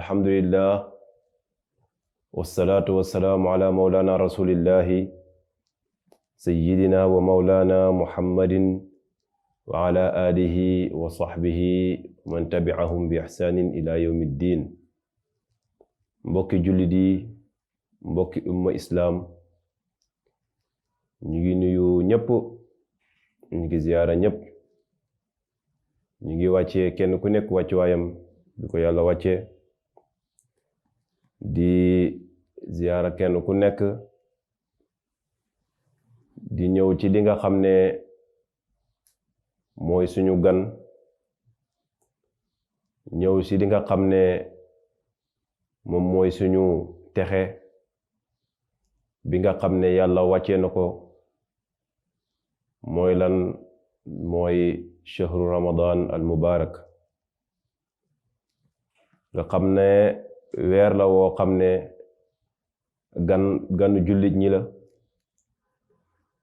alhamdulillah wassalatu wassalaamu ala mawlana rasulillahi sayyidina wa mawlana muhammadin wa ala alihi wa sahbihi man tabi'ahum bi ihsanin ila yawmiddin. Mbokki jullit yi, mbokki umma islaam, ñu ngi nuyu ñëpp, ñu ngi ziyaara ñëpp, ñu ngi wàccee kenn ku nekk wàccuwaayam bi ko yàlla wàccee, di ziyaara kenn ku nekk di ñëw ci li nga xam ne mooy suñu gan, ñëw ci li nga xam ne moom mooy suñu texe bi nga xam ne yàlla wàccee na ko. mooy lan? mooy shahru ramadan al mubarak, nga xam ne weer la woo xam ne ganu jullit ñi la,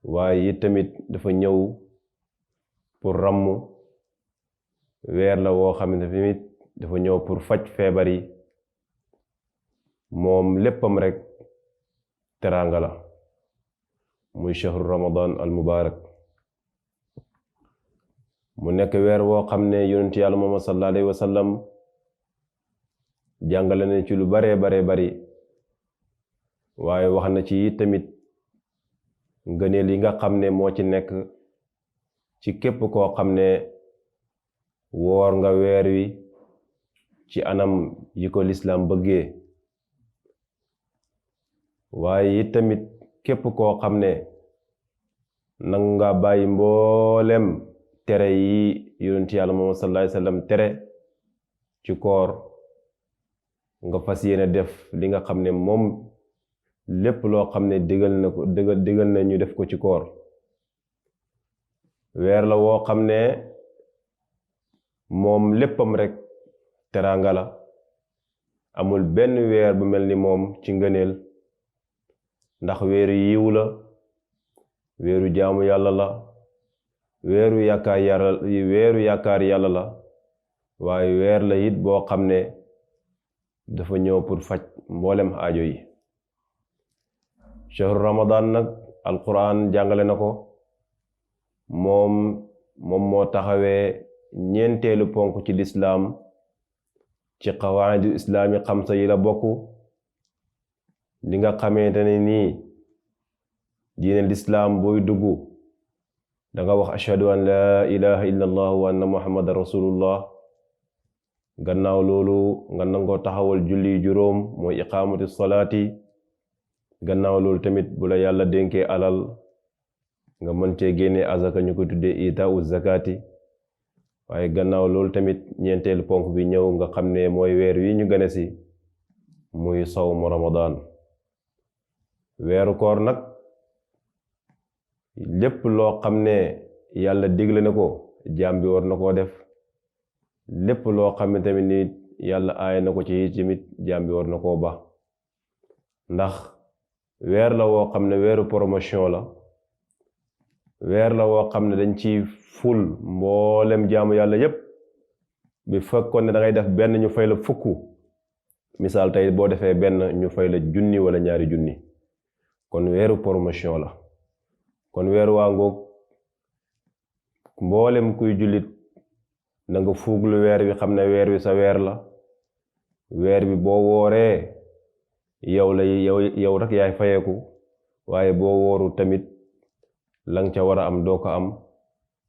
waaye it tamit dafa ñëw pour ràmm. weer la woo xam ne tamit dafa ñëw pour faj feebar yi. moom léppam rek teraanga la, muy shahru ramadan al mubarak. mu nekk weer woo xam ne yonent yàlla Muhammad sallallahu alayhi wa sallam jàngale na ci lu bare bari, waaye wax na ci tamit ngëneel yi nga xam ne moo ci nekk ci képp koo xam ne woor nga weer wi ci anam yi ko lislaam bëggee. waaye it tamit képp koo xam ne nangu nga bàyyi mboolem tere yi yonent yàlla Muhammad sallallahu alayhi wa sallam tere ci koor, nga fas yéene def li nga xam ne moom lépp loo xam ne digal na ñu def ko ci koor. weer la woo xam ne moom léppam rek teraanga la, amul benn weer bu mel ni moom ci ngëneel, ndax weeru yiw la, weeru jaamu yàlla la, weeru yaakaar yàlla la, waaye weer la it boo xam ne dafa ñëw pour faj mboolem aajo yi. shahru ramadan nag alquran jàngale na ko, moom moo taxawee ñeenteelu ponk ci lislaam, ci qawaanidu islaami xamsa yi la bokk. li nga xamante ne nii diine lislaam booy dugg danga wax ashhadu an laa ilaha illa allah wa anna muhammadan rasulullah. gannaaw loolu nga nangoo taxawal julli juróom, mooy iqaamati salaati. gannaaw loolu tamit bu la yàlla dénkee alal nga mën cee génnee azaka, ñu ko tuddee itaa'u zakati. waaye gannaaw loolu tamit ñeenteelu ponk bi ñëw nga xam ne mooy weer wi ñu gane si, muy sawmu ramadan. weeru koor nag lépp loo xam ne yàlla digle na ko jaam bi war na koo def, lépp loo xam ne tamit nit yàlla aay na ko ci tamit jaam bi war na koo ba. ndax weer la woo xam ne weeru promotion la, weer la woo xam ne dañ ci ful mboolem jaamu yàlla yépp. bi fekkoon ne da ngay def benn ñu fay la fukk, misaal tey boo defee benn ñu fay la junni wala ñaari junni. kon weeru promotion la. kon weer waa ngoog mboolem kuy jullit na nga fuuglu weer wi, xam ne weer wi sa weer la. weer bi boo wooree yow rek yaay fayeeku, waaye boo wooru tamit lang ca war a am doo ko am.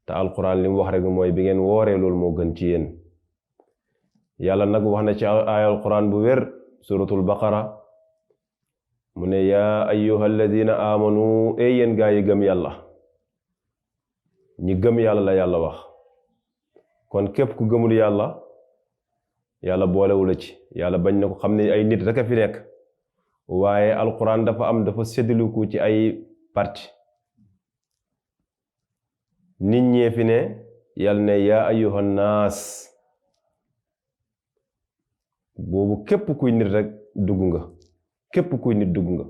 te alquran li mu wax rek mooy bi ngeen wooree loolu moo gën ci yéen. yàlla nag wax na ci aaya alquran bu wér, suratul baqara, mu ne yaa ayyuha alladina amanu, yéen gaa yi gëm yàlla. ñi gëm yàlla la yàlla wax. kon képp ku gëmul yàlla, yàlla boolewula ci. yàlla bañ na ko, xam ne ay nit rek a fi nekk, waaye alquran dafa séddaliku ci ay parti. nit ñee fi ne, yàlla ne yaa ayyuhan naas, boobu képp kuy nit rek dugg nga, képp kuy nit dugg nga.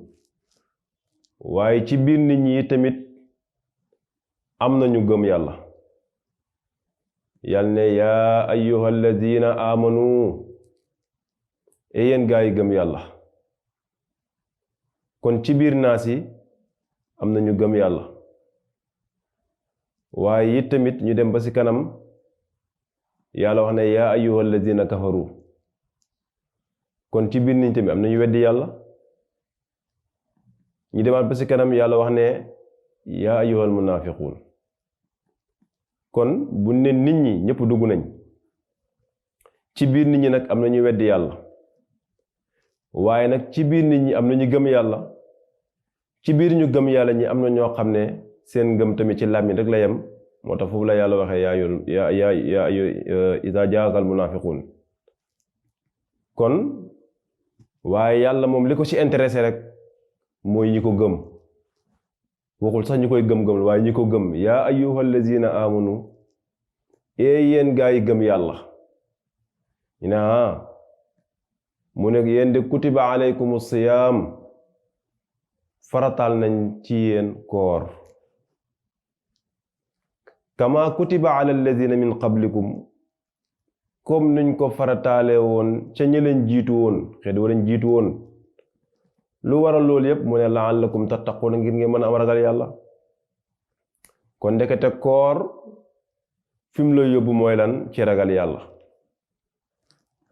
waaye ci biir nit ñi tamit am nañu gëm yàlla. yàlla ne yaa ayyuhal ladina amanu, e yéen gaa yi gëm yàlla. kon ci biir naas yi am na ñu gëm yàlla, waaye it tamit ñu dem ba ci kanam yàlla wax ne yaa ayyuhal lazina kafaru. kon ci biir nit tamit am na ñu weddi yàlla. ñu demaat ba ci kanam yàlla wax ne yaa ayyuhal munafiqun. kon bu ne nit ñi ñëpp dugg nañ ci biir nit ñi nag am na ñu weddi yàlla, waaye nag ci biir nit ñi am na ñu gëm yàlla. ci biir ñu gëm yàlla ñi am na ñoo xam ne seen ngëm tamit ci làmmiñ rek la yem. moo tax foofu la yàlla waxee yaa iza jaakal munafiqun. kon waaye yàlla moom li ko ci intéressé rek mooy ñi ko gëm. waxul sax ñi koy gëm-gëm waaye ñi ko gëm. yaa ayyuhal lazina amanu yéen gaa yi gëm yàlla. ñu ne mu ne yéen de kutiba alaykumus siyaam farataal nañ ci yéen koor. kama kutiba ala allazina min qablikum comme nuñ ko farataale woon ca ñi leen jiitu woon, xeet wa leen jiitu woon. lu waral loolu yépp mu ne la'allakum tattaquna ngir ngeen mën a am ragal yàlla. kon ndekete koor fi mu la yóbbu mooy lan? ci ragal yàlla.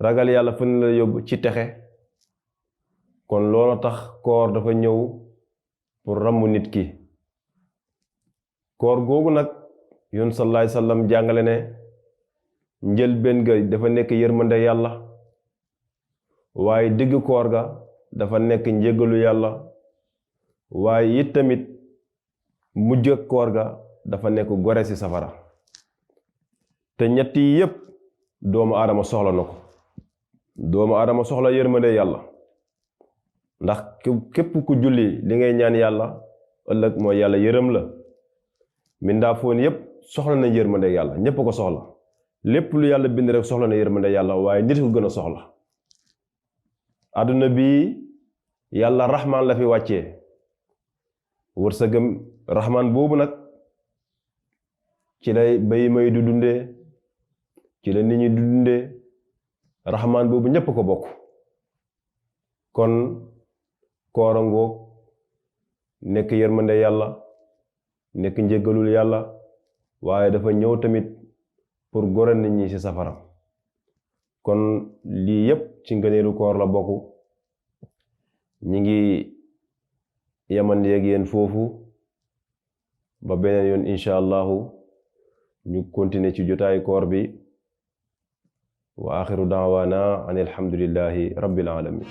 ragal yàlla fu mu la yóbbu ci texe. kon loolu tax koor dafa ñëw pour ràmmu nit ki. koor googu nag yoon sallallahu alayhi wasallam jàngale ne njëlbéen ga dafa nekk yërmande yàlla, waaye digg koor ga dafa nekk njéggalu yàlla, waaye it tamit mujj koor ga dafa nekk gore ci safara. te ñett yi yépp doomu aadama soxla na ko. doomu aadama soxla yërmande yàlla, ndax képp ku julli li ngay ñaan yàlla ëllëg mooy yàlla yërëm la. mindaafoon yépp soxla na yërmande yàlla, ñépp ko soxla. lépp lu yàlla bind rek soxla na yërmande yàlla, waaye nit ko gën a soxla. àdduna bi yàlla rahmaan la fi wàccee. wërsëgam rahmaan boobu nag ci lay bay may du dundee, ci la nit ñi du dundee. rahmaan boobu ñépp ko bokk. kon koora ngoog nekk yërmande yàlla, nekk njéggalul yàlla, waaye dafa ñëw tamit pour gore nit ñi ci safara. kon lii yépp ci ngëneelu koor la bokk. ñi ngi yaman yeeg yéen foofu ba beneen yoon insha allahu ñu continuer ci jotaayu koor bi. wa axiru daawaana an alhamdulillahi rabbil alamin.